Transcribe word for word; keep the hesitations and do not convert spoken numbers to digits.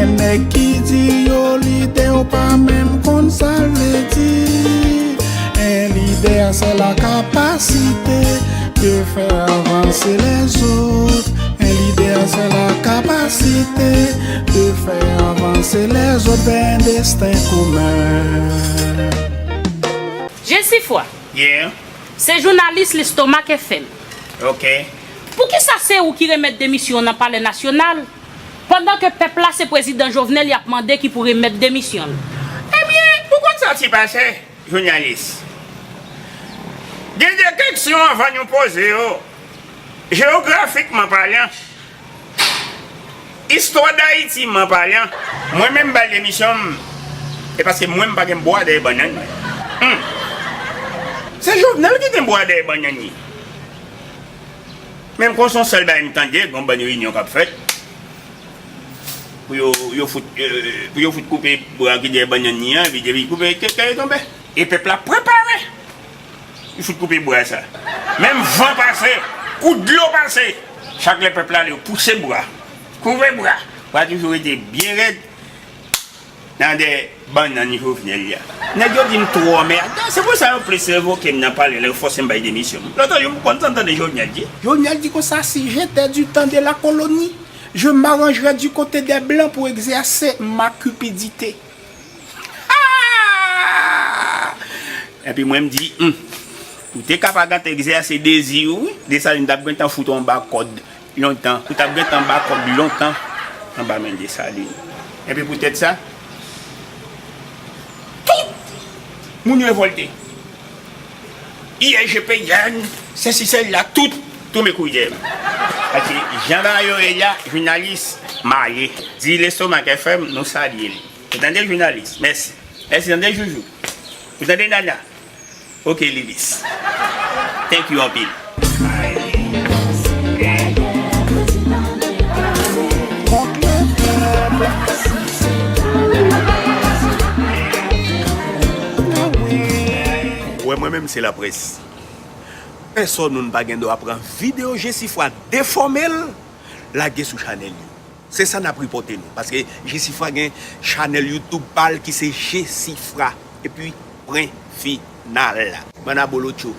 Nèg ki di yo lidè, yo pa menm konn sa l vle di. Un leader, c'est la capacité de faire avancer les autres. Un leader, c'est la capacité de faire avancer les autres vers un destin commun. Jesifwa, Yeah, se jounalis Lestomak F M. ok. Poukisa se ou ki remèt demisyon nan Palè Nasyonal, pandan ke pèp la se prezidan Jovenel y ap mande ki pou remèt demisyon l? Ebyen, ou konn sa ki pase, jounalis? Gen de keksyon anvan nou poze yo. Jewografikman palan, istwa Dayitiman palan, mwen menm m bay demisyon m, e paske mwen m pa gen bwa dèyè bannann mwen. Hmm. Se Jovenel ki gen bwa dèyè bannann li. Menm kon se yon sèl bagay m tande, gon bann reyinyon k ap fèt pou yo, yo fout, euh, pou yo fout koupe bwa ki dèyè bannann li an, epi depi koupe, ke, ke yo tonbe. E pèp la prepare. Li fout koupe bwa sa. Menm van pase, kout dlo pase, chak lè pèp la yo pouse bwa, koupe bwa, bwa toujou rete byen rèd nan de bannann Jovenel li a. Nèg yo di m twò mè. Se pou sa yo plis revoke m nan palè la, yo fòse m bay demisyon m. Lòt jou m konn sa m tande Jovenel di. Jovenel di konsa, si j'étais du temps de la colonie, je m'arrangerais du côté des blancs pour exercer ma cupidité. Ah! Epi mwen m di, hmm, ou te ka pa gentan egzèse dezi ou, wi. Desalin t ap gentan fout ou anba kòd lontan. Ou t ap gentan anba kòd lontan anba men Desalin. Epi poutèt sa, tout moun revòlte. I L G P N, sesi sela, tout tonbe kouri dèyè m. Paske jan bagay yo ye la, jounalis, m ale. Di Lestomak F M, nou salye l. Ou tande jounalis? Mèsi. Mèsi, tande Joujou. Ou tande Nana? Ok, Lilis. Thank you anpil. Ou wè mwen menm se laprès. Pèsonn nou pa gen dwa pran videyo Jesifra defòme l, lage sou chanèl yo. Se sa n ap ripòte nou. Paske Jesifra gen chanèl YouTube pa l ki se Jesifra. Epi pwen final. Bann abolotcho.